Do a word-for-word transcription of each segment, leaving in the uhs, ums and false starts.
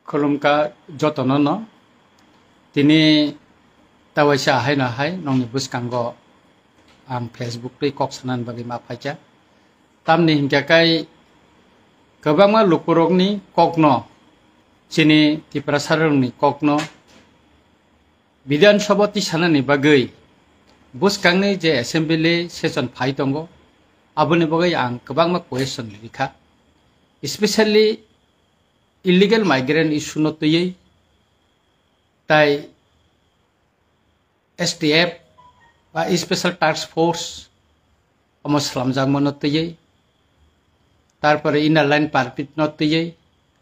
Khulumkha jotono no. Tini tawaisa haino hai nongni bwskango ang Facebook twi kok sanani bagwi ma phaikha. Tamni hinkha kai kwbangma lukurokni kokno, chini Tiprasarokni kokno Bidhan Sabha tisanani bagwi bwskangni je assembly session phai tongo, aboni bagwi ang kwbangma question rikha, especially illegal migrant issue no twiwi, tai S T F ba Special Task Force omo slamjakmano twiwi, tarpore inner line permit no twiwi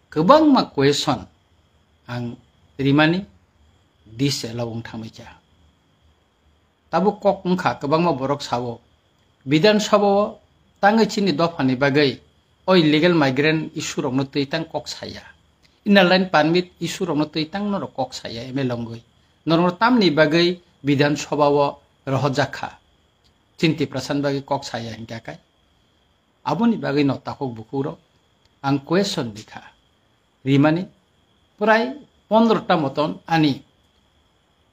kwbangma question ang rimani disallow wng thangbaikha. Tabuk kok wngkha, kwbangma borok sao, Bidhan Sabha o tangwi chini dophani bagwi o illegal migrant issue rokno twi tang kok saya, inner line permit issue rokno twi tang norok kok saya M L A wngwi, norokno tamni bagwi Bidhan Sabha o rohorjak kha, chini Tiprasani bagwi kok saya hinkha kai. Aboni bagwi no takhuk bukhuk rok ang question rikha, rimani prai pondro ta moton ani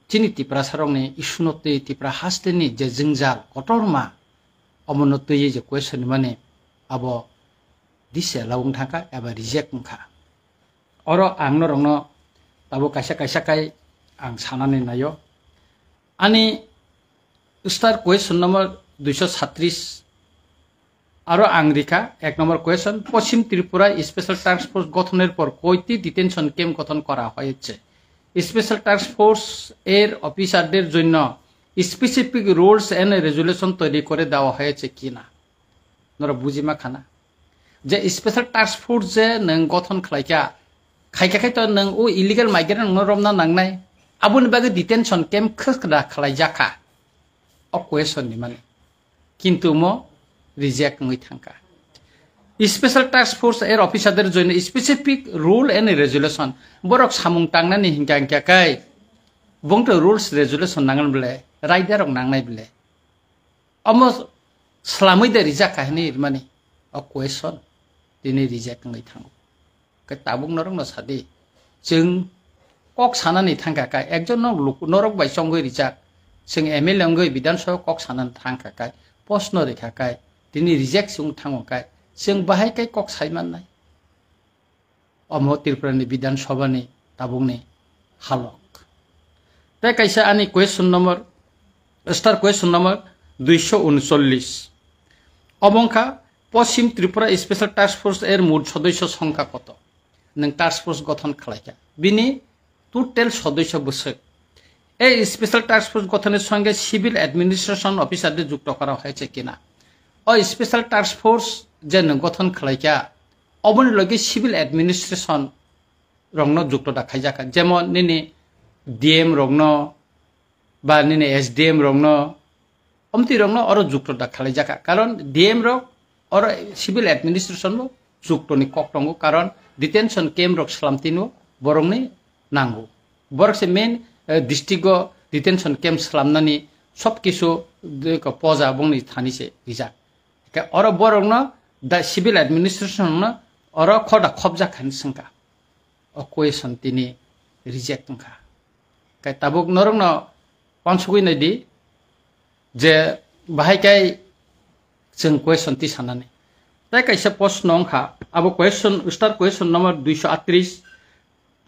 chini Tiprasarokni issue no twi Tipra hasteni je jwngjal kotorma omono twiwi je question rimani abo disallow wng thangkha eba reject wngkha. Oro ang norokno tabuk kaisa kaisa kai ang sanani naio. Ani star question number duiso satris আরও আংরিকা, এক নম্বর কোয়েশন, পশ্চিম ত্রিপুরায় special task force গঠনের পর কয়টি detention camp গঠন করা হয়েছে? স্পেশাল টাস্ক ফোর্স এর অফিসারদের জন্য স্পেসিফিক রুলস এন্ড রেজুলেশন তৈরি করে দেওয়া হয়েছে কিনা? Noro bujima khana, je special task force je nwng gothon khlaikha, khaikha khai to nwng o illegal migrant no romna nangnai, aboni bagwi detention camp khwkra khlaijakha. O question ni mani. Kintu mo reject wngwi thangkha. Special task force er officer der joino specific rule and resolution. Borok samung tangnani hinkha hinkha kai. Bongto rules resolution nangan bele, raidarok nangnai bele. Omo slamwi de rijak kha hinwi rimani. O question tini reject wngwi thango. Khe tabuk norokno sadi, chwng kok sanani thangkha kai, ekjon nok luku-, norok bai chongwi rijak, chwng M L A wngwi Bidhan Sabha kok sanani thangkha kai, post no rikha kai, tini reject se wng thango kai, chwng bahai kai kok sai mannai? Omo Tripura ni Bidhan Sabha ni tabuk ni halok. Tei kaisa ani question number, star question number দুইশো ঊনচল্লিশ. Omo wngkha, পশ্চিম Tripura special task force এর মোট সদস্য সংখ্যা কত? Nwng task force gothon khlaikha, bini total সদস্য bwswk. এই special task force গঠনের সঙ্গে সিভিল অ্যাডমিনিস্ট্রেশন অফিসারদের যুক্ত করা হয়েছে কিনা? O special task force je nwng gothon khlaikha, oboni logi civil administration rokno jukto da khaijakha, jemon nini D M rokno ba nini S D M rokno, omtwi rokno oro jukto da khalaijakha, karon D M rok oro civil administration bo jukto ni kok tongo, karon detention camp rok slamtino borokni nango, borok se main, eh, district o detention camp slamnani sob kisu de ko poja bongni thani se rijak. Khe oro borokno da civil administration no oro khoda khobjak khan sengkha. O question tini reject wngkha. Khe tabuk norokno wansugwi naidi je bahai kai chwng question tisanani. Tei kaisa post no wngkha, abo question, star question number দুইশো আটত্রিশ.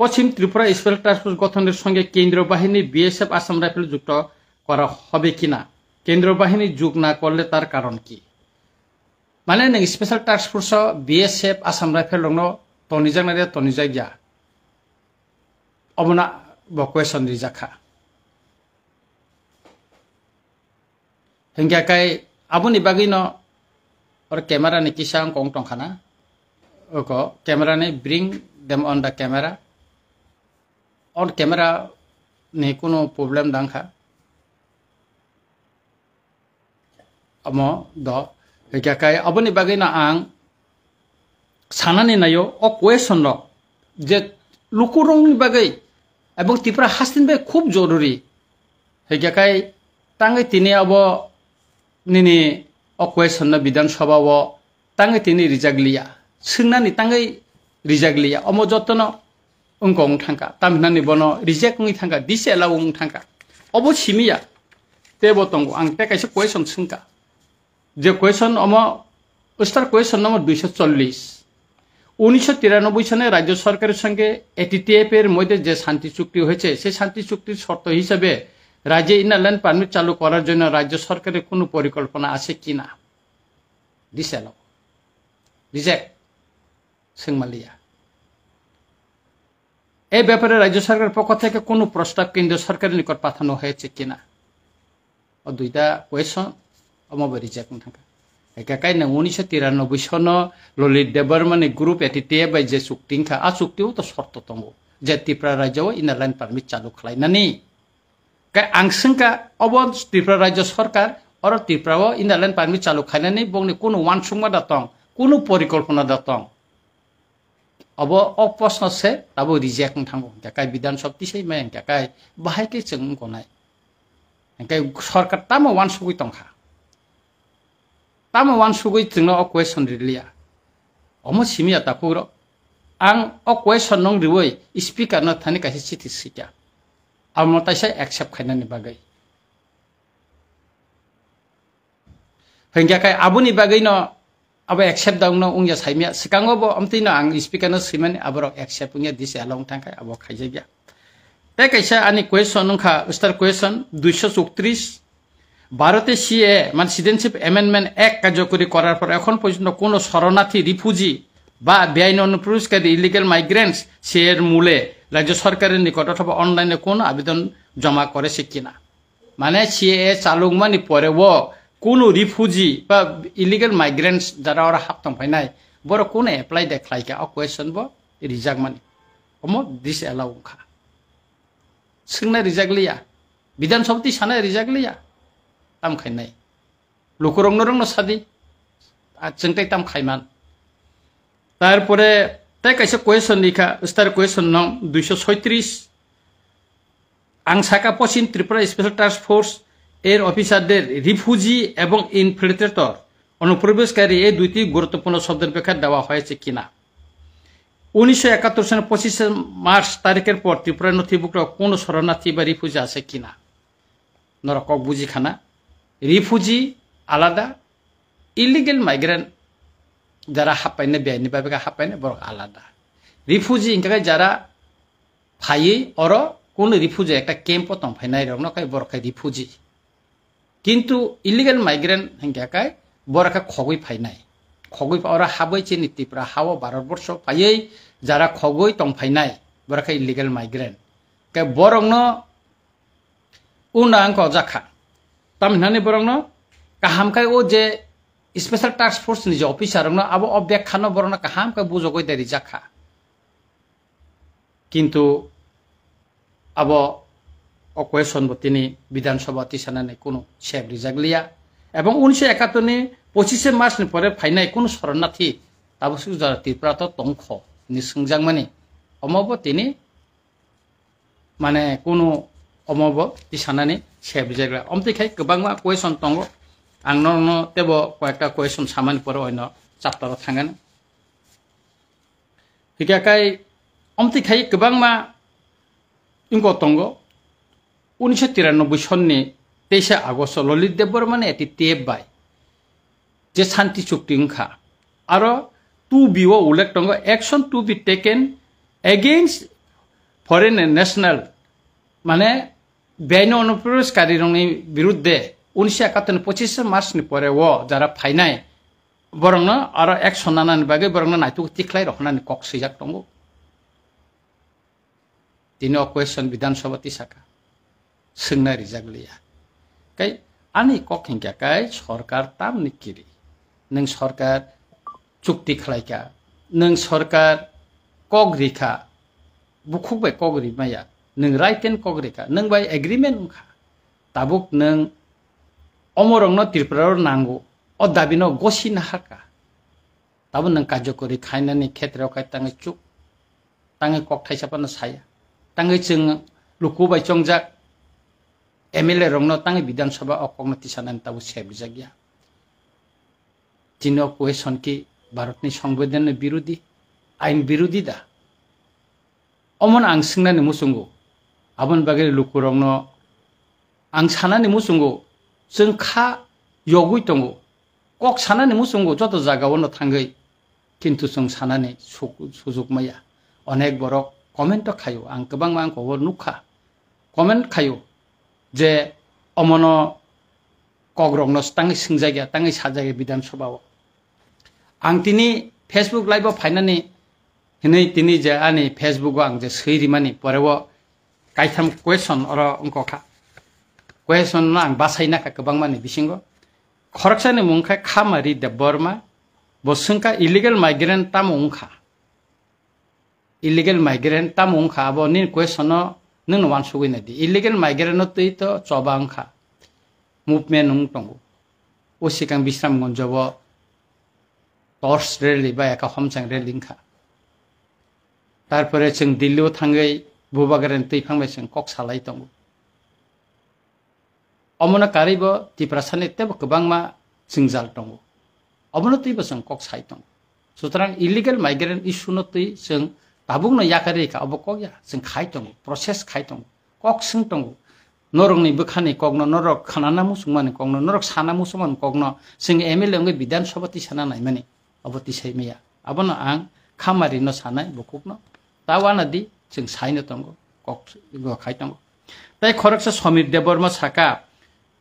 পশ্চিম Tripura special task force গঠনের সঙ্গে কেন্দ্রীয় বাহিনী, বিএসএফ, আসাম রাইফেল যুক্ত করা হবে কিনা? কেন্দ্রীয় বাহিনী যোগ না করলে তার কারণ কি? Mane nwng special task force o B S F, Assam Rifle rokno tonijak na dia, tonijak ya? Omono bo question rijakha. Hinkhe kai aboni bagwino or camera ni kisa wngkong tongkhana. Oko camera ni bring them on the camera. On camera ni kuno problem dangkha. Omo do. Hingkhe kai aboni bagwi no ang sanani naio o question rok je lukurokni bagwi ebong Tripura hasteni bagwi khub joruri. Hingkhe kai tangwi tini abo nini o question no Bidhan Sabha o tangwi tini rijak liya. Swngnani tangwi rijak liya. Omo jotono wngkha wng thangkha, tamhinani bono reject wngwi thangkha, disallow wng thangkha. Obo simiya, tebo tongo, ang tei kaisa question swngkha. Je question omo, star question number দুইশো চল্লিশ, উনিশশো তিরানব্বই সনে রাজ্য সরকারের সঙ্গে এটিটিএফ এর মধ্যে যে শান্তি চুক্তি হয়েছে, সেই শান্তি চুক্তির শর্ত হিসেবে রাজ্যে ইনার লাইন পারমিট চালু করার জন্য রাজ্য সরকারের কোনো পরিকল্পনা আছে কিনা? Disallow, reject, swngmaliya. এই ব্যাপারে রাজ্য সরকারের পক্ষ থেকে কোনো প্রস্তাব কেন্দ্রীয় সরকারের নিকট পাঠানো হয়েছে কিনা? O duita question, omo bo reject wng thangkha. Eka kai nang উনিশশো তিরানব্বই সনো Lalit Debbarma ni group ATTF bai je chukti wngkha, a chukti o to shorto tongo, je Tripura rajyo o inner line permit chalu khlainani. Kai ang swngkha, obo Tripura rajyo sarkar, oro Tripura o inner line permit chalu khlainani bongni kunu uansukma da tong, kunu porikolpona da tong? Obo o proshno se tabo reject wng thango, hingkhe kai Bidhan Sabha tisai mai, hingkhe kai bahai khe chwng wng konai. Hingkhe sarkar tamo uansugwi tongkha. Tamo uansugwi chwngno o question riliya. Omo simiya takhuk rok. Ang o question nung riwi speaker no thani kaisa chithi swikha. Amo taisa accept khainani bagwi. Hingkhe kai aboni bagwi no abo accept da wngno wngya saimya. Swkango bo amtwi no ang speaker no swimani aborok accept wngya disallow wng thangkha abo khaijakya. Tei kaisa ani question wngkha star question দুইশো চৌত্রিশ, ভারতে সিএএ মানে citizenship amendment act কার্যকরী করার পর এখন পর্যন্ত কোনো শরণার্থী, রিফিউজি বা বেআইনি অনুপ্রবেশকারী, ইলিগাল মাইগ্রেন্টস, সিএএর মূলে রাজ্য সরকারের নিকট অথবা অনলাইনে কোনো আবেদন জমা করেছে কিনা? Mane CAA chalukmani pore o kunu refugee ba illegal migrants jara oro hap tong phainai, borok kunu apply de khlaikha, o question bo rijakmani. Omo disallow wngkha. Swngnai rijak liya, Bidhan Sabha twi sanai rijak liya, tam khainai. Lukurokno rokno sadi, a, chwng tei tam khaiman. Tarpore tei kaisa question likha, star question nong দুইশো ছয়ত্রিশ. Ang saka Poschim Tripura Special Task Force এর অফিসারদের রিফিউজি এবং ইনফিল্ট্রেটর, অনুপ্রবেশকারী, এই দুইটি গুরুত্বপূর্ণ শব্দের ব্যাখ্যা দেওয়া হয়েছে কিনা? উনিশশো একাত্তর সনের পঁচিশে মার্চ তারিখের পর ত্রিপুরায় নথিভুক্ত কোনো শরণার্থী বা রিফিউজি আছে কিনা? Norok kok buji khana, refugee alada, illegal migrant jara happaina, beaini babe kha happaina, borok alada. Refugee hingkha khe jara phaiwi oro kunu refugee ekta camp o tong phainai rokno khai borok khai refugee. Kintu illegal migrant hingkha khe borok khe khogwi phainai. Khogwi oro habwi chini Tripura hao Bharat borsho phaiwi jara khogwi tong phainai borok khe illegal migrant. Khe borokno Unda ang kok jakha. Tamni hwnani borokno kaham khai o je Special Task Force ni je officer rokno abo o bek khano borokno kaham khai bujogoi de rijak kha. Kintu abo o question bo tini Bidhan Sabha tisanani kunu sep rijak liya. Ebong unisho ekattor ni pochishe March ni pore phainai kunu soronnathi tabuk suk jora Tripura to tongkho ni swngjakmani. Omo bo tini Mane kunu omo bo tisanani sebrijak la. Omtwi khai kwbangma question tongo. Ang norokno tebo koyekta question samani pore oino chapter o thangani. Hikha khai omtwi khai kwbangma ingo tongo. Unisho tiranoboi sonni teisa Agosto Lalit Debbarma ni eti tep bai je Shanti Chukti wngkha. Aro two B o ullekh tongo, "Action to be taken against foreign national," mane beaini onuprobeshkarirokni birudde unisho ekattor ni pochishe March ni pore o jara phainai borokno aro action nanani bagwi borokno naituk tikhlai roknani kok swijak tongo. Tini o question Bidhan Sabha tisaka. Swngna rijak liya. Kai ani kok hinkha kai sorkar tamni kiri. Nwng sorkar chukti khlaika. Nwng sorkar kok rikha. Bukhuk bai kok rimaya. Nwng right and kok rikha. Nwng bai agreement wngkha. Tabuk nwng omorokno Tripura o nango. O dabi no gosi naharka. Tabuk nwng karjokori khainani khetre o khai tangwi chuk. Tangwi kok thaisa phano saya. Tangwi chwng luku bai chongjak M L A rokno tangwi Bidhan Sabha o kokno tisanani tabuk sebrijak ya. Chini o question ki Bharatni Songbidanni birodi, ain birodi da? Omono ang swngnani muchungo, aboni bagwi lukurokno ang sanani muchungo, chwng kha yogwi tongo, kok sanani muchungo joto jagao no thangwi, kintu chwng sanani suk-, sujuk maya. Onek borok comment o khaio, ang kwbangma ang kobo nukha, comment khaio je omono kokrokno tangwi swngjakya, tangwi sajakya Bidhan Sabha o. Ang tini Facebook live o phainani hinwi tini je ani Facebook o ang je swi rimani pore o kaitham question oro wngkha. Question no ang bachai nakha kwbangma ni bisingo. Khoroksani mung khe Khamari Debbarma, bo swngkha illegal migrant tamo wngkha? Illegal migrant tamo wngkha? Abo nini question no nwng no uansugwi nai di. Illegal migrant no twi to choba wngkha, movement wng tongo. O sikang Bisramganj o torch rally ba eka homchang rally wngkha. Tarpore chwng Delhi o thangwi Bubagrani twi phang bai chwng kok salai tongo. Omono karwi bo Tiprasani teibo kwbangma jwngjal tongo. Omono twibo chwng kok sai tongo. Sutrang illegal migrant issue no twi chwng tabukno yakarwi kha, obo kok ya, chwng khai tongo, process khai tongo, kok swng tongo. Norokni bwkhani kokno, norok khanana muchungmani kokno, norok sana muchungmani kokno chwng M L A wngwi Bidhan Sabha tisana naimani. Obo tisai maya. Abono ang Khamari no sanai bukuk no. Ta wana di, chwng sai no tongo, kok go khai tongo. Tai khoroksa Samir Debbarma saka,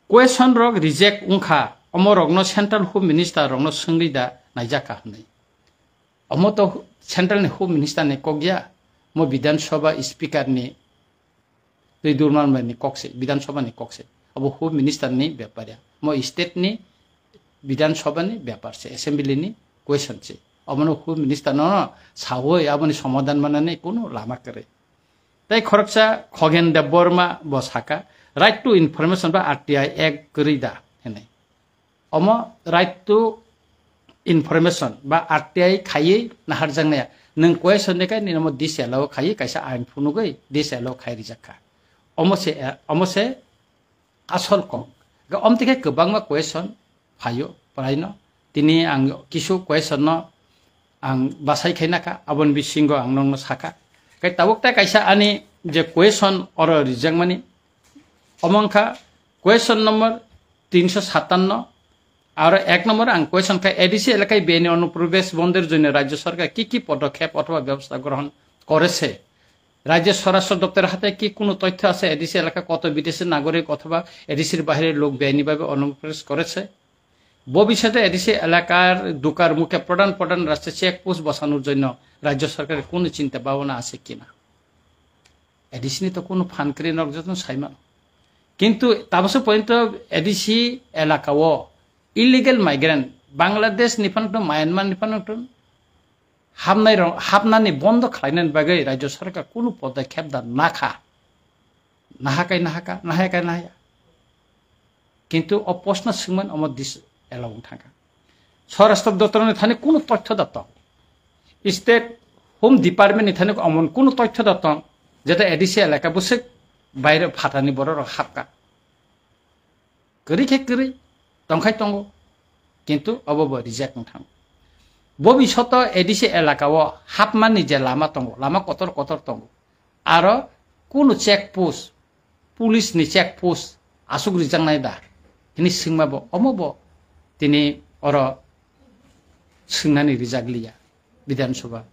question rok reject wngkha, omo rokno Central Home Minister rokno swngwi da naijak kha hwnwi. Omo to Central ni Home Minister ni kok ya, mo Bidhan Sabha Speaker ni twi durman bai ni kok se, Bidhan Sabha ni kok se. Abo Home Minister ni bepar ya. Mo state ni Bidhan Sabha ni bepar se, Assembly ni question se. Omono Home Minister no sawi aboni somadhan manani kunu lama kwrwi. Tai khoroksa Khogen Debbarma bo saka, right to information ba R T I Act kwrwi da hwnwi. Omo right to information ba R T I khaiwi naharjaknaya. Nwng question de kai nini omo disallow khaiwi kaisa ain phunugwi disallow khai rijak kha. Omo se, omo se asol kok. Ga om tike kwbangma question phaio, praino. Tini ang kisu question no ang bachai khai nakha, aboni bisingo ang nongno saka. Kai tabuk tai kaisa ani je question oro rijakmani, omo wngkha question number তিনশো সাতান্ন. Aro এক নম্বর ang question khai, A D C এলাকায় বেআইনি অনুপ্রবেশ বন্ধের জন্য রাজ্য সরকার কি কি পদক্ষেপ অথবা ব্যবস্থা গ্রহণ করেছে? রাজ্যের স্বরাষ্ট্র দপ্তরের হাতে কি কোনো তথ্য আছে এডিসি এলাকা কত বিদেশি নাগরিক অথবা এডিসির বাইরের লোক বেআইনিভাবে অনুপ্রবেশ করেছে? ভবিষ্যতে এডিসি এলাকার ঢোকার মুখে প্রধান প্রধান রাস্তায় চেকপোস্ট বসানোর জন্য রাজ্য সরকারের কোনো চিন্তা ভাবনা আছে কিনা? A D C ni to kunu phan kwrwi nok jotono saimano. Kintu tabukso porjonto A D C elaka o illegal migrant Bangladesh ni phano tong, Myanmar ni phano tong, hapnai rok, hapnani bondo khlainani bagwi rajya sarkar kunu podokkhep da nakha. Nahakai nahaka, nahakai nahaya. Kintu o post no swngmani omo dis allow wng thangkha. Swarashtra doptor ni thani kunu tothyo da tong. State Home Department ni thani omo kunu tothyo da tong. Jeta A D C elaka bwswk baire phatani borok rok hapka. Kwrwi khe kwrwi tongkhai tongo. Kintu obo bo reject wng thango. Bo bisoto A D C elaka o hapmani je lama tongo, lama kotor kotor tongo. Aro kunu check post, police ni check post aswk rijaknai da? Hini swngma bo, omo bo tini oro swngnani rijak liya Bidhan Sabha.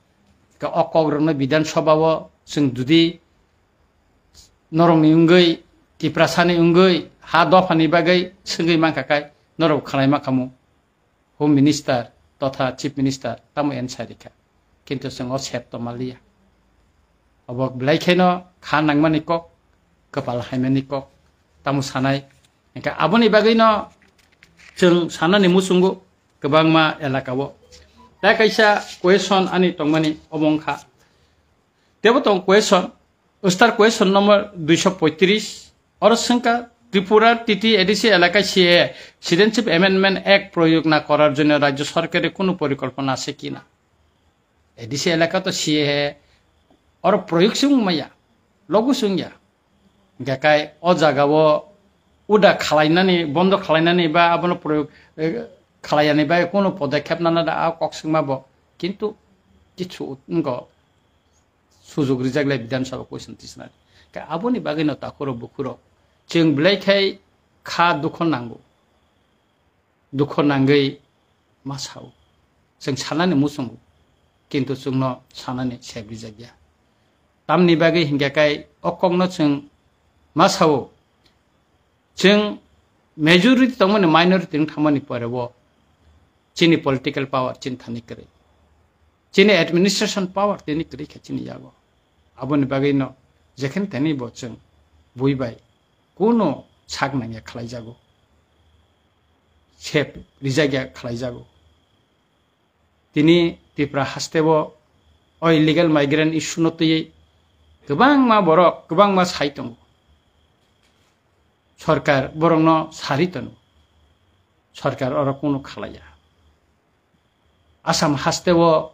Ka o kok rokno Bidhan Sabha o chwng judi norokni wngwi, Tiprasani wngwi, ha dophani bagwi swngwi mankha kai norok khwlai ma khamu. Home Minister totha Chief Minister tamo answer rikha. Kintu chwng o sep tongma liya. Obo belai kheno kha nangmani kok, kwpal haimani kok, tamo sanai. Hingkhe aboni bagwino chwng sanani muchungo kwbangma elaka o. Tai kaisa question ani tongmani omo wngkha. Tebo tong question, star question number দুইশো পঁয়ত্রিশ, oro swngkha Tripura T T A D C elaka C A A, Citizenship Amendment Act প্রয়োগ না করার জন্য রাজ্য সরকারের কোনো পরিকল্পনা আছে কিনা? A D C elaka to C A A oro proyog se wng maya, logo se wng ya. Hingkhe kai o jaga o uda khalainani, bondo khalainani ba abono proyog, eh, khalaiyani bai kunu podokkhep nana da a kok swngma bo. Kintu kichu wngkho. Sujuk rijak le Bidhan Sabha question tisna. Ka aboni bagwi no takhuro bukhuro. Chwng belai khai kha dukho nango. Dukho nangwi ma sao. Chwng sanani muchungo. Kintu chwngno sanani sep rijak ya. Tamni bagwi hinkhe kai o kokno chwng ma sao. Chwng majority tongmani minority wng thangmani pore o chini political power chini thani kwrwi. Chini administration power tini kwrwi kha chini yago. Aboni bagwi no jekhen teni bo chwng bui bai kuno sak nangya khlai jago. Sep rijak ya khlai jago. Tini Tripura haste o o illegal migrant issue no twiwi kwbangma borok, kwbangma sai tongo. Sorkar borokno sari tono. Sorkar oro kunu khalaiya. Assam haste o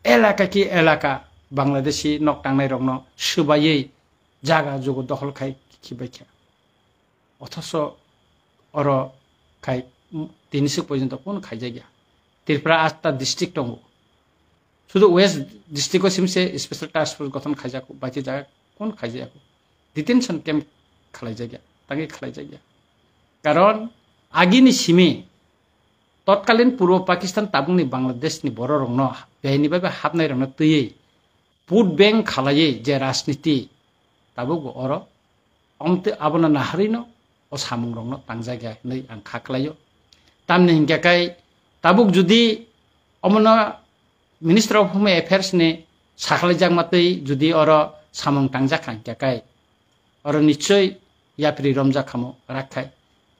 elaka ki elaka Bangladeshi nok tangnai rokno swbaiwi jaga jugo dokhol khai khibai kha. Othoso oro khai, mm, tini swk porjonto kunu khaijak ya. Tripura atta district tongo. Sudu West district o simse special task force gothon khaijak, bachi jaga kunu khaijak. Detention camp khalai jak ya, tangwi khalai jak ya. Karon agini simi totkalin Purbo Pakistan tabukni Bangladesh ni borok rokno behaini bagwi hapnai rokno twiwi vote bank khalaiwi je rajniti tabuk bo oro omte abono naharino o samung rokno tangjak ya hinwi ang kha khlaio. Tamni hinkhe kai tabuk judi omono Minister of Home Affairs ni sakhlai jakma twi judi oro samung tangjak kha hinkhe kai oro nichoi yapri romjak khamo rak khai.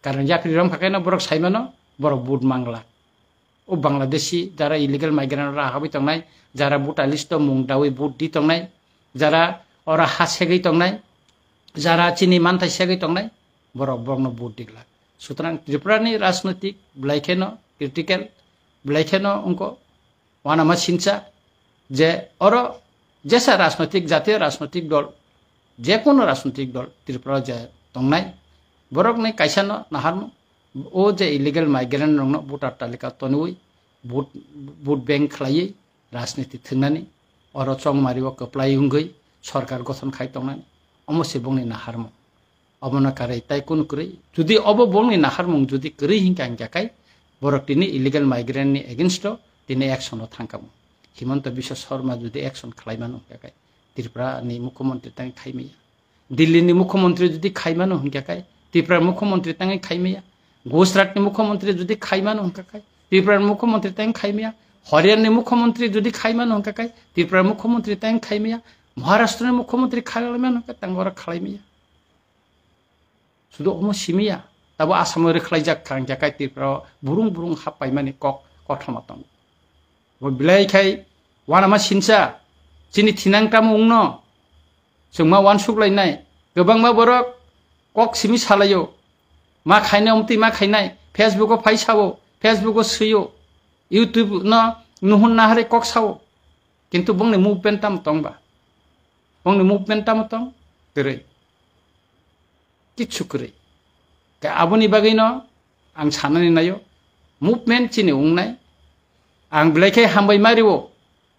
Karon yapri rom kha kaino borok saimano borok vote mangla. O Bangladeshi jara illegal migrant ora habwi tongnai, jara voter list o mung dawi vote di tongnai, jara ora ha segwi tongnai, jara chini manthai segwi tongnai, borok borokno vote digla. Sutrang Tripura ni rajnoitik belai kheno critical, belai kheno wngkho wanama sincha je oro jesa rajnoitik, jatiyo rajnoitik dol, je kono rajnoitik dol Tripura je tongnai, borokni kaisano naharno o je illegal migrant rokno voter talika tonwi vote, vote bank khlaiwi rajniti thwngnani, oro chongmari o kwplai wngwi sorkar gothon khai tongnani, omo se bongni naharmung. Obono karwi tai kunu kwrwi. Judi obo bongni naharmung judi kwrwi hinkha hinkha khai, borok tini illegal migrant ni against o tini action o thangkamo. Himanta Biswa Sarma judi action khlai mano hinkha khai, Tripura ni mukhyamantri tang khai maya. Delhi ni mukhyamantri judi khai mano hinkha khai, Tripura mukhyamantri tang khai maya. Gujarat ni mukhyamantri judi khai mano hinkha khai, Tripura mukhyamantri tang khai maya. Haryana ni mukhyamantri judi khai mano hinkha khai, Tripura mukhyamantri tang khai maya. Maharashtra ni mukhyamantri khai mano hinkha tang oro khlai maya. Sudu omo simiya, tabo Assam o rwkhlaijak kha, hinkhe kai Tripura o burung burung hap paimani kok kothoma tongo. Bo belai khai wanama sinsa, chini thinang tamo wngno, chwngma wansuk lainai, kwbangma borok kok simi salaio, ma khainai omtwi ma khainai, Facebook o phai sao, Facebook o swio, YouTube no nuhun naharwi kok sao, kintu bongni movement tamo tong ba? Bongni movement tamo tong? Kwrwi. Kichu kwrwi. Khe aboni bagwino ang sanani naio, movement chini wngnai. Ang belai khe hambai mario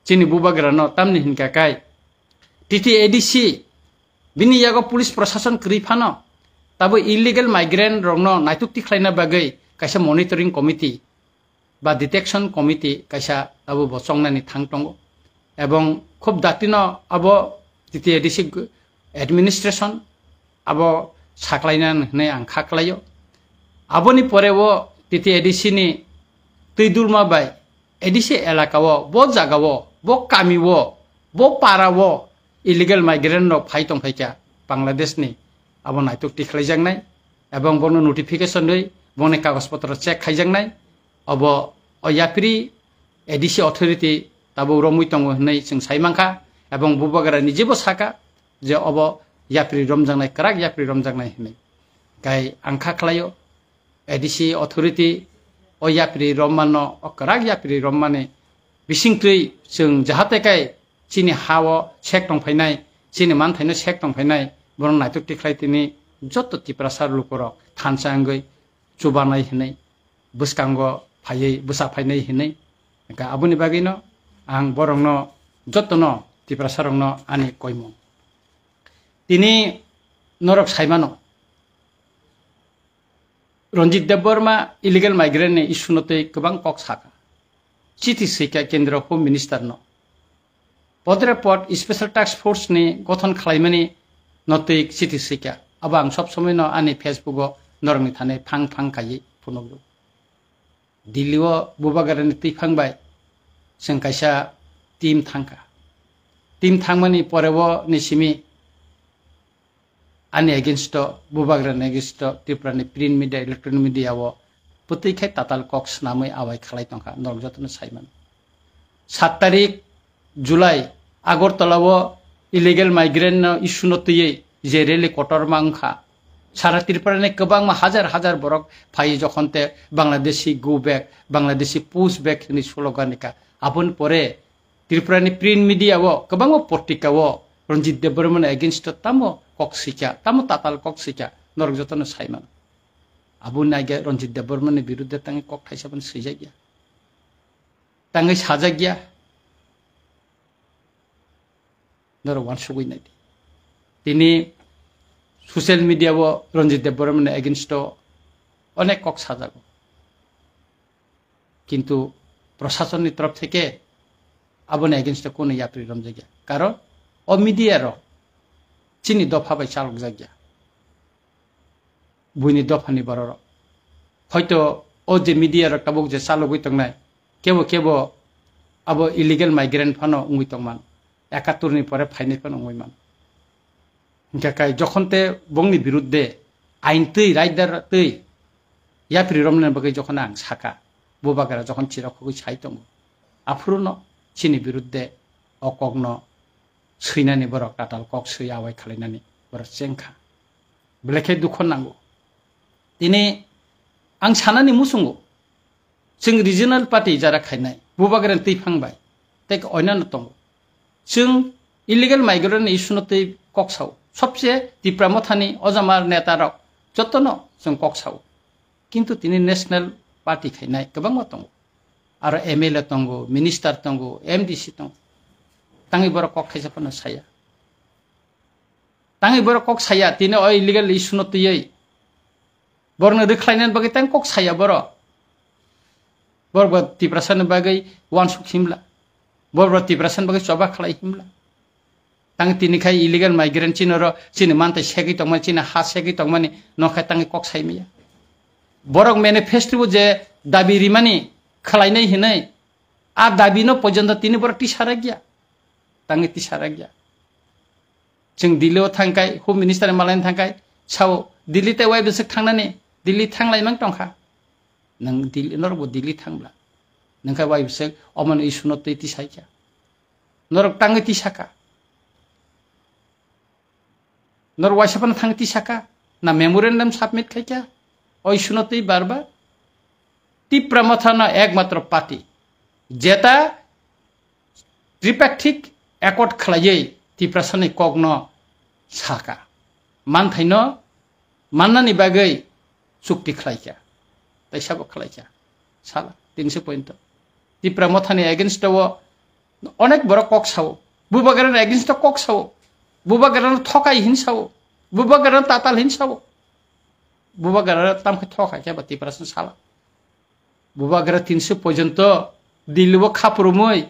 chini bubagrano, tamni hinkha kai T T A D C bini yago police prosason kwrwi phano tabo illegal migrant rokno naituk tikhlaina bagwi kaisa monitoring committee ba detection committee kaisa abo bo chongnani thang tongo, ebong khub datino abo T T A D C administration abo saklaina hinwi ang kha klaio. Aboni pore o T T A D C ni twi dulma bai A D C elaka o, bo jaga o, bo kami o, bo para o illegal migrant rok phai tong phaikha Bangladesh ni, abo naituk tikhlaijaknai, ebong bono notification rwi boni kagoj potro check khaijaknai. Obo o yapri A D C authority tabuk romwi tongo hinwi chwng sai mankha, ebong bubagra ni jebo saka je obo yapri romjaknai, kwrak yapri romjaknai hinwi. Kai ang kha khlaio, A D C authority o yapri rommanno, o kwrak yapri rommani bisingtwi chwng jahate kai chini ha o sek tong phainai, chini manthaino sek tong phainai, bono naituk tikhlai tini joto Tiprasa lukurok thansa wngwi chubanai hinwi, bwskango phaiwi bwsa phainai hinwi. Hwnkhe aboni bagwino ang borokno jotono Tiprasarokno ani koimung. Tini norok saimano, Ranjit Debbarma illegal migrant ni issue no twi kwbang kok saka. Chithi swikha Kendra Home Minister no. Podre pod Special Task Force ni gothon khlaimani no twi chithi swikha. Abo ang sob somoi no ani Facebook o norok ni thani phang phang kaiwi phunukgo. Delhi o Bubagra ni twiphang bai chwng kaisa team thangkha. Team thangmani pore o ni simi ani against o, Bubagra ni against o, Tripura ni print media, electronic media o bwtwi khai tatal kok swnamwi awai khalai tongkha, norok jotono sai mano. Saat tarik July, Agartala o illegal migrant no issue no twiwi je rally kotorma wngkha. Sara Tripura ni kwbangma hajar hajar borok phai jokhon te Bangladeshi go back, Bangladeshi push back hwnwi slogan rikha. Aboni pore Tripura ni print media o kwbangma portika o Ranjit Debbarma ni against o tamo kok swikha, tamo tatal kok swikha, norok jotono sai mano. Aboni aage Ranjit Debbarma ni birudde tangwi kok thaisa phano swijakya. Tangwi sajakya. Norok uansugwi naidi. Tini social media o Ranjit Debbarma ni against o onek kok sajago. Kintu proshasonni torof theke aboni against o kunu yapri romjakya. Karon o media rok chini dopha bai chalokjakya. Buini dophani bororok. Hoito o je media rok tabuk je chalogwi tongnai, kebo kebo abo illegal migrant phano wngwi tongman, ekattor ni pore phainai phano wngwi man. Hingkha kai jokhon te bongni birudde ain twi, raidar twi, yapri romnani bagwi jokhon ang saka, Bubagra jokhon chirok khogwi sai tongo, aphuru no chini birudde o kokno swinani borok tatal kok swi awai khalainani borok chengkha. Belai khe dukho nango. Tini ang sanani muchungo, chwng regional party jara khainai, Bubagra ni twiphang bai, tei oinano tongo. Chwng illegal migrant ni issue no twi kok sao. Sobse Tipra Mothani ojamar neta rok jotono chwng kok sao. Kintu tini national party khainai kwbangma tongo. Aro M L A tongo, minister tongo, M D C tongo. Tangwi borok kok khaisa phano saya. Tangwi borok kok saya, tini o illegal issue no twiwi borokno rwkhlainani bagwi tang kok saya borok. Borok bo Tiprasani bagwi uansuk himla. Borok bo Tiprasani bagwi choba khlai himla. Tang tini khai illegal migrant chini oro chini mantai segwi tongmani, chini ha segwi tongmani, no khai tangwi kok sai maya. Borok manifesto bo je dabi rimani khlainai hinwi, a dabi no porjonto tini borok tisa rakya. Tangwi tisa rakya. Chwng Delhi o thangkai, Home Minister ni malaini thangkai, sao Delhi tei wai bwswk thangnani, Delhi thanglai mang tongkha. Nang Delhi, norok bo Delhi thangbla. Nang khai wai bwswk omoni issue no twi tisaikha. Norok tangwi tisaka. Norok waisa phano thangwi tisaka. Na memorandum submit khaikha. O issue no twi bar bar. Tipra Motha no ekmatro party. Jeta tripartite accord khlaiwi Tiprasani kokno saka. Manthaino mannani bagwi chukti khlaikha. Tei sabo khlaikha. Sala, tinso point. Tipra Mothani against o onek borok kok sao. Bubagrani against o kok sao. Bubagrano thokai hin sao. Bubagrano tatal hin sao. Bubagrano tamkhe thokai khe ba Tiprasani sala. Bubagra tinso porjonto Delhi o khaprumwi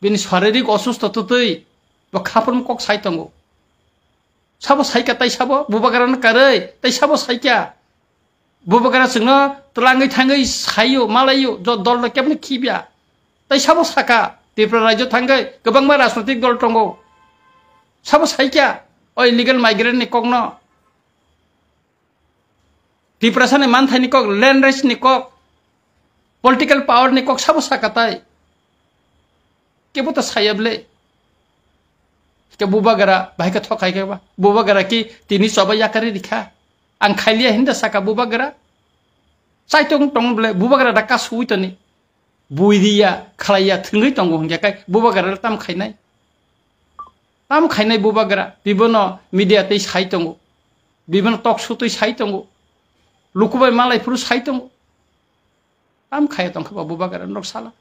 bini sharirik osusto twtwi bo khaprum kok sai tongo. Sabo saikha tai sabo Bubagrano karwi tai sabo saikha. Bubagra chwngno twlangwi thangwi saio, malaio, jo-, dolno kebni khibya. Tai sabo saka, Tripura rajyo thangwi kwbangma rajnotik dol tongo. Sabo saikha, o illegal migrant ni kokno. Tiprasani manthaini kok, land rights ni kok, political power ni kok sabo saka tai. Kebo to saya ble. Ke Bubagra, bahai ke thokai ke ba. Bubagra ki tini choba yakari rikha. Ang khailiya hinda saka Bubagra. Chai tong tong ble, Bubagra da kasui toni. Buidiya, khlaiya, thwngwi tongo hingke kai Bubagra tam khainai. Tam khainai Bubagra, bibono media tei sai tongo. Bibono talk show tei sai tongo. Lukubai malai phuru sai tongo. Tam khaya tongkha ba Bubagra norok sala.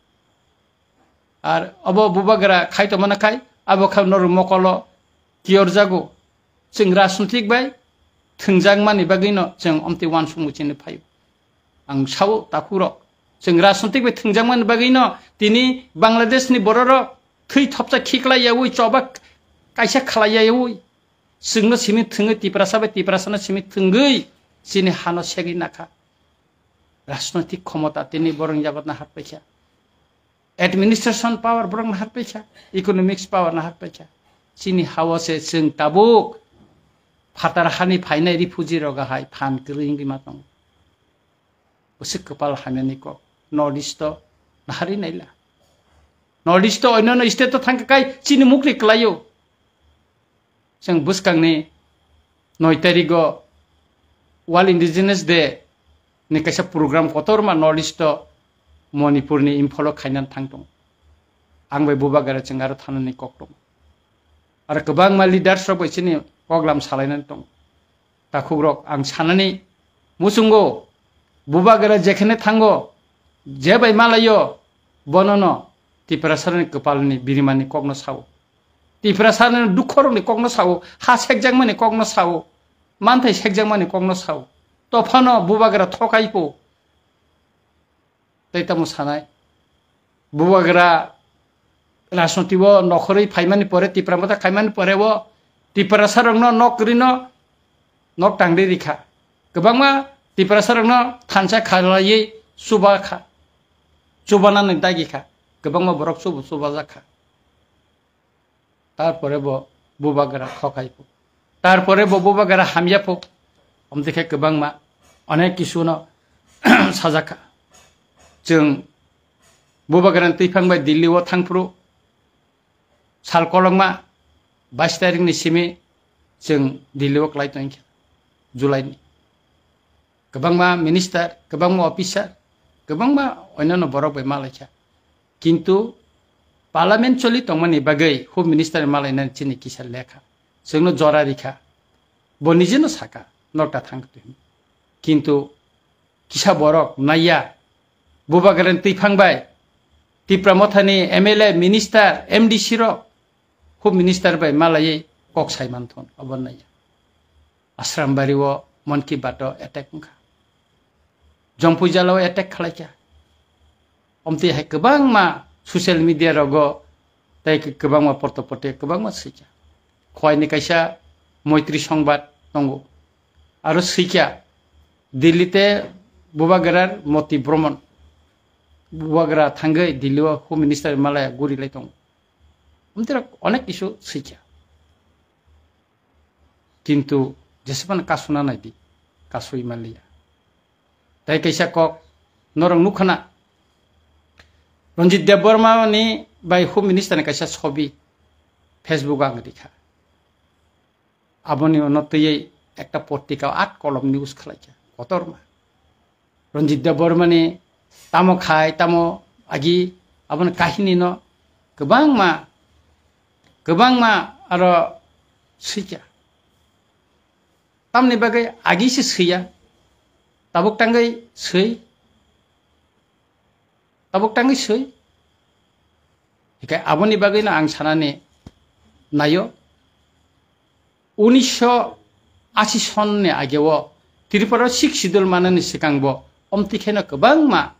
Ar obo Bubagra khai tongmana khai Abo kha norok mokolo kiyorjago. Chwng rajnitik bai thwngjakmani bagwino chwng omtwi uansukmung chini phaio. Ang sao takhurok, chwng rajnitik bai thwngjakmani bagwino tini Bangladeshni bororok thwi thopsa khiklai yaui, choba kaisa khalai yaui, chwngno simi thwngwi, Tiprasa bai Tiprasano simi thwngwi chini hano segwi nakha. Rajnitik khomota tini borokni yago naharpaikha. Administration power borok naharpaikha, economics power naharpaikha. Chini hao se chwng tabuk phatar hani phainai refugee rok hai phan kwrwi wngwi ma tongo. Bwswk kwpal hamyani kok. North East o naharwi naila. North East o onyono state o thangkha kai chini mukri kwlaio. Chwng bwskangni noi tarigo World Indigenous Day ni kaisa program kotorma North East o Manipur ni Imphal o khainani thang tongo. Ang bai Bubagra chwng aro thanani kok tongo. Aro kwbangma leaders rok bai chini koklam salainani tongo. Takhukrok, ang sanani muchungo, Bubagra jekhene thango, je bai malaio, bonono Tiprasarani kwpalni birimani kokno sao. Tiprasarani dukkhorokni kokno sao, ha sekjakmani kokno sao, manthai sekjakmani kokno sao. Tophano Bubagra thokaipo. Tei tamo sanai. Bubagra rajnoti o nokhorwi phaimani pore, Tipra Motha khaimani pore o Tiprasarokno nok kwrwino nok tangri rikha. Kwbangma Tiprasarokno thansa khalaiwi chuba kha. Chubanani dagi kha. Kwbangma borok chubu chubajak kha. Tarpore bo Bubagra khokhai pho. Tarpore bo Bubagra hamya pho. Omtwi khe kwbangma onek kisu no sajak kha. Chwng Bubagrani twiphang bai Delhi o thangphuru sal kolokma bais tarikh ni simi chwng Delhi o klai tongkha, July ni. Kwbangma minister, kwbangma officer, kwbangma onyono borok bai malaikha. Kintu parliament choli tongmani bagwi home minister malainani chini kisa lekha. Chwngno jora rikha. Bo nijeno saka, nokta thang twi hwnwi. Kintu kisa borok naiya, Bubagrani twiphang bai Tipra Mothani M L A, minister, M D C rok home minister bai malaiwi kok sai manthon, obo naiya. Asrambari o Mon Ki Baat o attack wngkha. Jompuijala o attack khlaikha. Omtwi hai kwbangma social media rogo tei kwbangma porto porte kwbangma swikha. Khoini kaisa Moitri Songbad tongo. Aro swikha Delhi te Bubagra Moti Bromon. Bubagra thangwi Delhi o Home Minister malaya guri lai tongo. Omtwi rok onek kisu swikha. Kintu jesebano kasuna naidi, kasui manliya. Tai kaisa kok norok nukhana, Ranjit Debbarma ni bai Home Minister ni kaisa sobi Facebook ang rikha. Aboni ono twiwi ekta portika at kolom news khalaikha. Kotorma. Ranjit Debbarma ni tamo khai, tamo agi, aboni kahini no kwbangma, kwbangma aro swikha. Tamni bagwi agi se swiya, tabuk tangwi swi, tabuk tangwi swi. Hikai aboni bagwi no ang sanani nayo, unisho ashi sonni ageo Tripura o Sixth Schedule manani swkangbo omtwi kheno kwbangma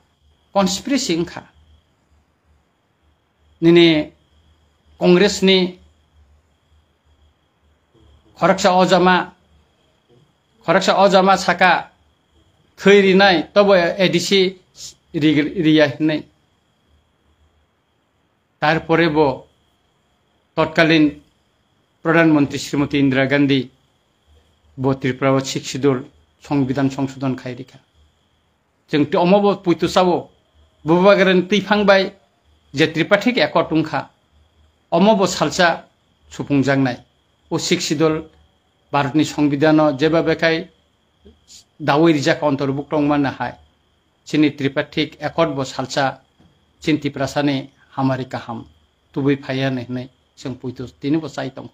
conspiracy wngkha. Nini Congress ni khoroksa ojama, khoroksa ojama saka thwi rinai, tobo A D C ri-, riya hinwi. Tarpore bo totkalin Pradhan Mantri Srimati Indira Gandhi bo Tripura o Sixth Schedule Songbidan Songsodhon khai rikha. Chwng twi omo bo puitu sao, Bubagrani twiphang bai je Tripartite Accord wngkha, omo bo salsa supungjaknai. O Sixth Schedule Bharatni Songbidano jeba bekhai dawi rijak, ontorbukto wngmani hai. Chini Tripartite Accord bo salsa chini Tiprasani hamari kaham tubui phaiya hinwi chwng puitu tini bo chai tongo.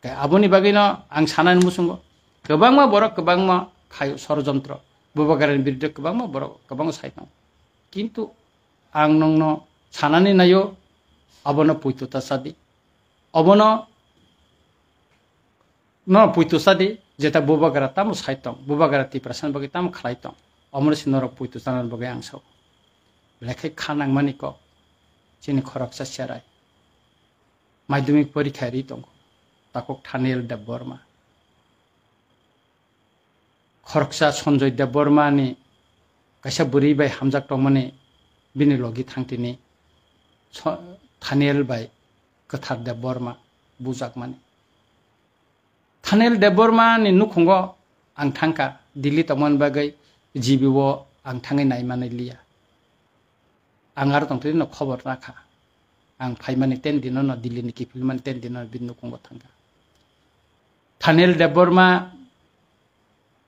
Khe aboni bagwino ang sanani muchungo kwbangma borok kwbangma khaio sorojontro. Bubagrani biruddhe kwbangma borok kwbangma sai tongo. Kintu ang nongno sanani naio, abono puitu ta sadi. Obono no puitu sadi, jeta bubagra tamo sai tong, bubagra Tiprasani bagwi tamo khlai tong, omono se norok puitu sanani bagwi ang sao. Belai khe kha nangmani kok, chini khoroksa cherai. Madhyamik porikha ri tongo, takhuk Thaniel Debbarma. Khoroksa Sanjoy Debbarma ni kaisa bwrwi bai hamjak tongmani bini logi thangtini so-, Thaniel bai Kwthar Debbarma bujakmani. Thaniel Debbarma ni nukhungo ang thangkha, Delhi tongmani bagwi G B o ang thangwi naimani liya. Ang aro tongtwino khobor nakha. Ang phaimani ten dino no, Delhi ni kiphilmani ten dino no bini nukhungo thangkha. Thaniel Debbarma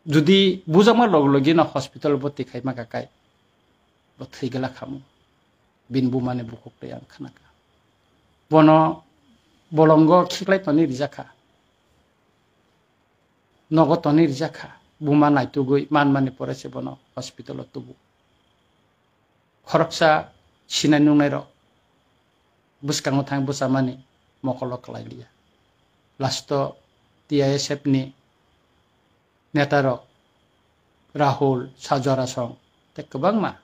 judi bujakma log logi no hospital boti khaima kakai, bo thwi gela khamu. Bini bumani bukhuk tei ang khnakha. Bono bolongo khiklai toni rijakha. Nogo toni rijakha. Buma naitugwi manmani pore se bono hospital o tubu. Khoroksa sinai nungnairok bwskango thang bwchamani mokolo kwlai liya. Last o T I S F ni netarok Rahul, Sajwara song tei kwbangma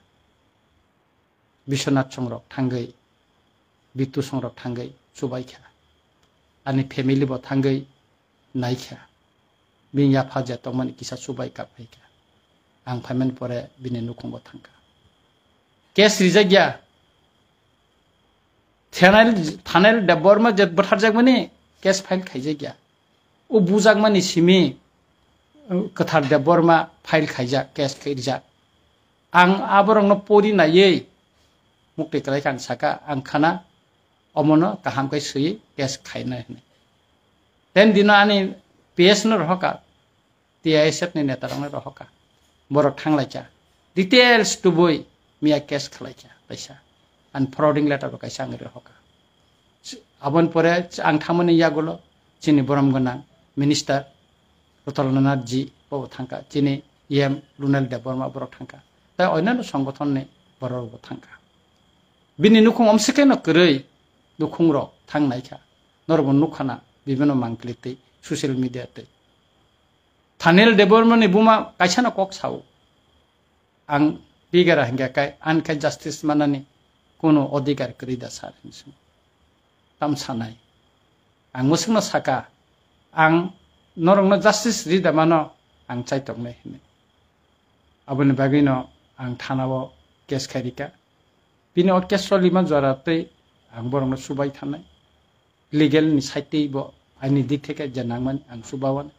Biswanath songrok thangwi, Bitu songrok thangwi chubaikha. Ani family bo thangwi naikha. Bini yapha je tongmani kisa chubai kap phaikha. Ang phaimani pore bini nukhungo thangkha. Case rijakya. Thanail, Thanail Debbarma je bwtharjakmani case file khaijakya. O bujakmani simi, uh, Kwthar Debbarma file khaijak, case khaijak. Ang aborokno pori naiwi mukti kwlai kha ang saka, ang khana omono kaham khe swiwi case khaina hwnwi. Ten dino ani P S no rohoka, T I S F ni neta rokno rohoka. Borok thanglaikha. Details tubui miya case khwlaikha kaisa. Unfrauding letter bo kaisa ang rohoka. Aboni pore ang thangmani yagulo chini borom gwnang minister Rotol Nath ji bo thangkha. Chini E M Runal Debbarma borok thangkha. Tai onno songgothon ni borok bo thangkha. Bini nukhung omsike no kwrwi nukhung rok thang naikha. Norok bo nukha na bibino mangpili tei social media tei. Thaniel Debbarma ni buma kaisa no kok sao. Ang bigara hingka kai, ang khe justice manani kuno odhikar kwrwi da sir hinwi swngo. Tam sanai. Ang mwswkno saka, ang norokno justice ri da mano, ang chaitok nai hinwi. Aboni bagwino ang thana o case khai rika. Bini o case solima jora tei ang borokno chubai thanai. Legal ni side tei bo aini dik theke je nangmani ang chubawan.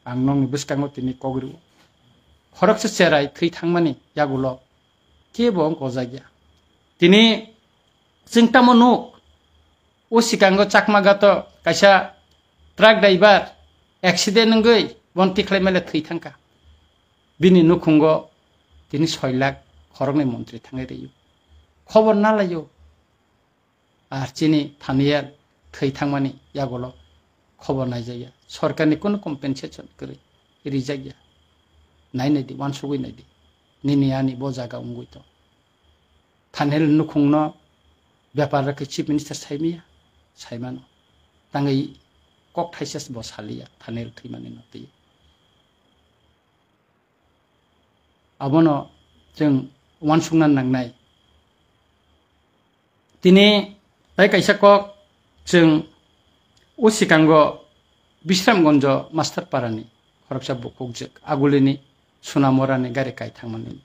Ang nongni bwskango tini kok rio. Khoroksa cherai thwi thangmani yagulo kebo wng kojakya. Tini chwng tamo nuk, o sikango Chakmagato kaisa truck driver accident wngwi bon tikhlai mele thwi thangkha. Bini nukhungo tini soi lakh khoroknwi montri thangwi rwio. Khobor nalaio. Ar chini Thaniel thwi thangmani yagulo khobor naijakya. Sorkarni kunu compensation kwrwi rijakya. Nai naidi, uansugwi naidi. Nini ani bo jaga wngwi tong. Thaniel nukhungno bepar rwkhe Chief Minister saimaya, saimano. Tangwi kok thaisa bo saliya Thaniel thwimani no twi. Abono chwng uansukna nangnai. Tini tai kaisa kok chwng o sikango Bisramgonjo Master Parani khoroksa bukhukjwk agulini Sunamorani gari kai thangmani.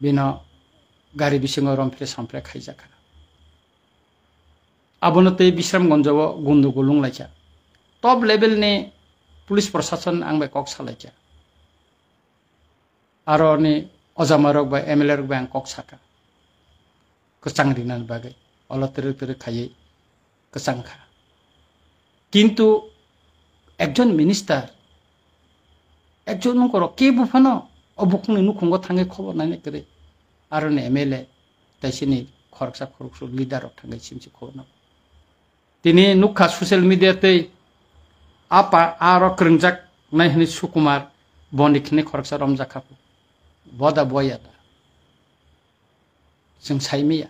Bino gari bisingo romphre somphre khaijakha. Abono tei Bisramgonjo o gundugul wnglaikha. Top level ni police prosason ang bai kok salaikha. Aro ni ojama rok bai M L A rok bai ang kok saka. Kwchang rinani bagwi. Olo twrwk twrwk khaiwi kwchang kha. Kintu ekjon minister, ekjon nongkhorok kebo phano o bukhukni nukhungo thangwi khobor naina kwrwi. Aro ni M L A tei chini khoroksa khoroksa leader rok thangwi simsi khobor nago. Tini nukha social media tei apa aro kwrwngjak nai hwnwi Sukumar Bonik hwnwi khoroksa romjak kha. Boda boya da. Chwng saimaya.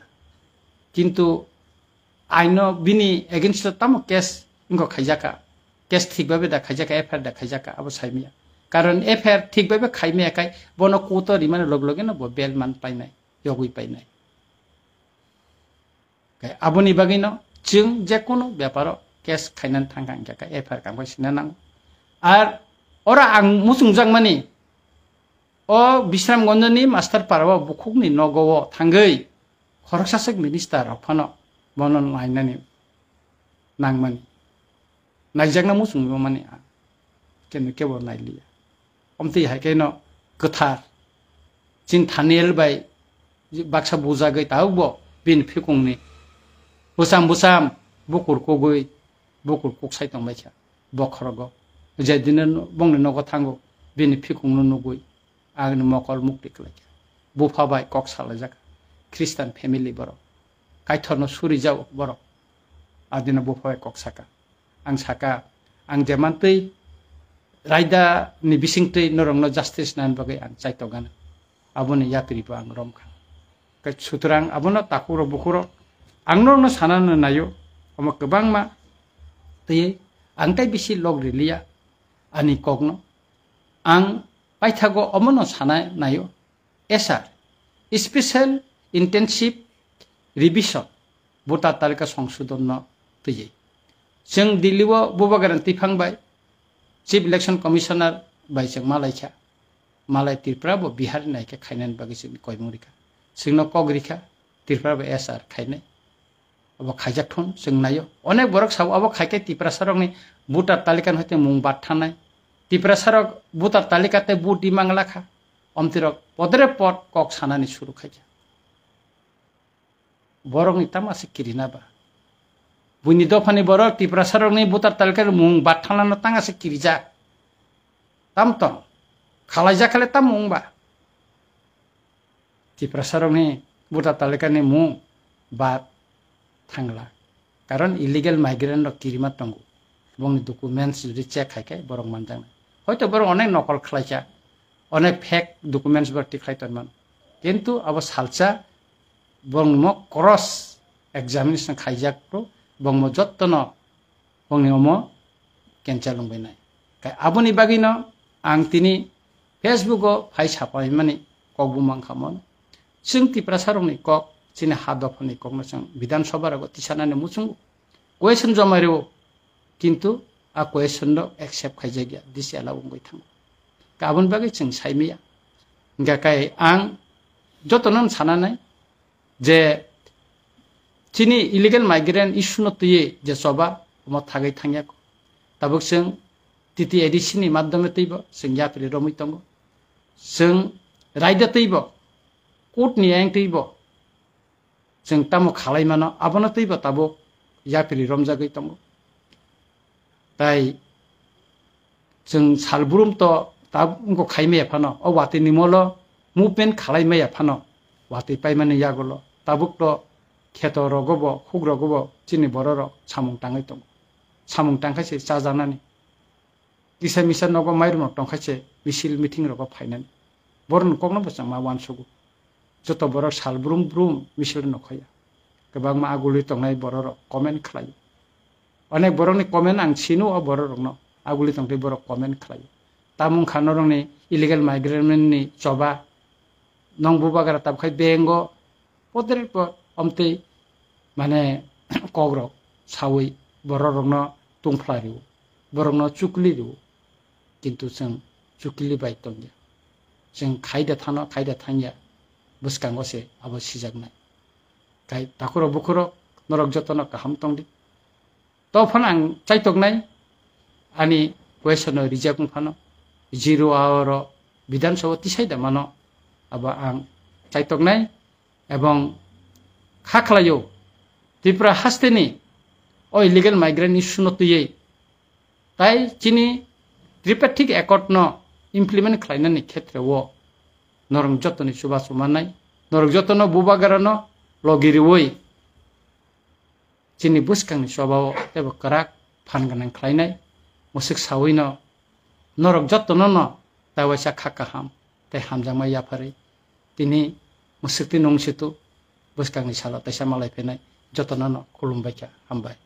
Kintu aino bini against o tamo case wngkha khaijaka, case thik babe da khaijaka, F I R da khaijaka, abo saimaya. Karon F I R thik babe khaimaya kai bono court o rimani log loge no bo bail man painai, yogwi painai. Kai aboni bagwi no chwng je kono beparo case khainani thangkha hingkha khe F I R kamkha sina nango. Ar ora ang muchungjak mani o Bisramganjni Master Para o bukhukni nogo o thangwi khoroksa swk minister rok phano bono nainani nangmani. Naijakna muchungmani a. Kenu kebo nailiya. Omtwi hai khe no kwthar. Chin Thaniel bai baksa bujagwi tabukbo bini phikungni bwsam bwsam bukur kugwi bukur kuksai tongbaikha bokhorogo. Je dine bongni nogo thango bini phikungno nugwi agni mokol mukti kwlaikha. Bupha bai kok salaijak. Christian family borok. Kaithorno surijao borok. Adino bupha bai kok saka. Ang saka, ang jemantwi raida ni bisingtwi norokno justice nani bagwi ang chaitokgana. Aboni yapri bo ang romkha. Khe sutrang abono takhuro bukhuro ang norokno sanano naio, omo kwbangma twi ang tai bisi log riliya ani kokno. Ang paithago omono sana naio, S R, Special Intensive Revision, voter talika songsodonno twiwi. Chwng Delhi o Bubagrani twiphang bai Chief Election Commissioner bai chwng malaikha. Malai Tripura bo Bihar ni naikhe khainani bagwi chwng koimung rikha. Chwngno kok rikha Tripura bo S R khainai. Abo khaijak thun chwng naio. Onek borok sabo abo khaikhe Tiprasa rokni voter talika ni hoite mung bat thanai. Tiprasa rok voter talika tei vote di mangla kha. Omtwi rok podre pod kok sanani suru khaikha. Borokni tamo ase kirina ba? Buini dophani borok Tiprasa rokni voter talika ni mung bat thanlano tang ase kirijak. Tam tong. Khalaijak khale tamo wng ba? Tiprasa rokni voter talika ni mung bat thangla. Karon illegal migrant rok kirima tongo. Bongni documents jodi check khai khe borok manjaknai. Hoito borok onek nokol khlaikha, onek fake documents borok tikhlai tonmano. Kintu abo salsa borokno cross examination khaijak to, borokno jottono bongni omo cancel wngbainai. Kai aboni bagwino ang tini Facebook o phai sapaimani kok bumang khamon. Chwng Tiprasa rokni kok, chini ha dophani kokno chwng Bidhan Sabha rogo tisanani muchungo. Question jomai rwo, kintu a question rok accept khaijak ya, disi allow wngwi thango. Ka aboni bagwi chwng saimaya. Hingkha kai ang jotono sananai je chini illegal migrant issue no twiwi je choba omo thagwi thangya. Tabuk chwng T T A D C ni madhyome twibo chwng yapri romwi tongo. Chwng raida twibo, court ni ayang twibo chwng tamo khalai mano, abono twibo tabuk yapri romjagwi tongo. Tai chwng salbrum to tabuk khai maya phano, o watwi ni molo movement khalai maya phano, watwi paimani yagulo tabuk to kheto rogo bo, huk rogo bo chini borok rok samung tangwi tongo. Samung tangkhe se chajaknani. Kisa misa nogo mairum rok tongkha se misil meeting rogo phainani. Borokni kokno bo chwng ma uansugo. Joto borok sal brum brum misil no khoya. Kwbangma aguli tongnai borok rok comment khlai. Onek borokni comment ang sino o borok rokno. Aguli tongtwi borok comment khlai. Tamung kha norokni illegal migrant ni choba. Nong bubagra tabkhai bengo. Podre pod omtwi mane kokrok sawi borok rokno tungphla rio, borokno chukli rio, kintu chwng chukli bai tongya. Chwng khaida thano, khaida thangya, bwskango se abo sijaknai. Kai takhuro bukhuro norok jotono kaham tongdi. To phano ang chaitoknai ani question no reject wng phano zero hour o Bidhan Sabha tisai da mano abo ang chaitoknai ebong kha khlaio Tripura hasteni o illegal migrant issue no twiwi tai chini Tripartite Accord no implement khlainani khetre o norok jotoni chubachu mannai, norok jotono bubagra no logi riwi chini bwskangni chobao teibo kwrak phan gwnang khlainai. Mwswk sawino norok jotono no tai waisa kha kaham tei hamjakma yapharwi tini mwswktwi nung situ bwskangni salo teisa malai phainai. Jotono no khulumbai kha, hambai.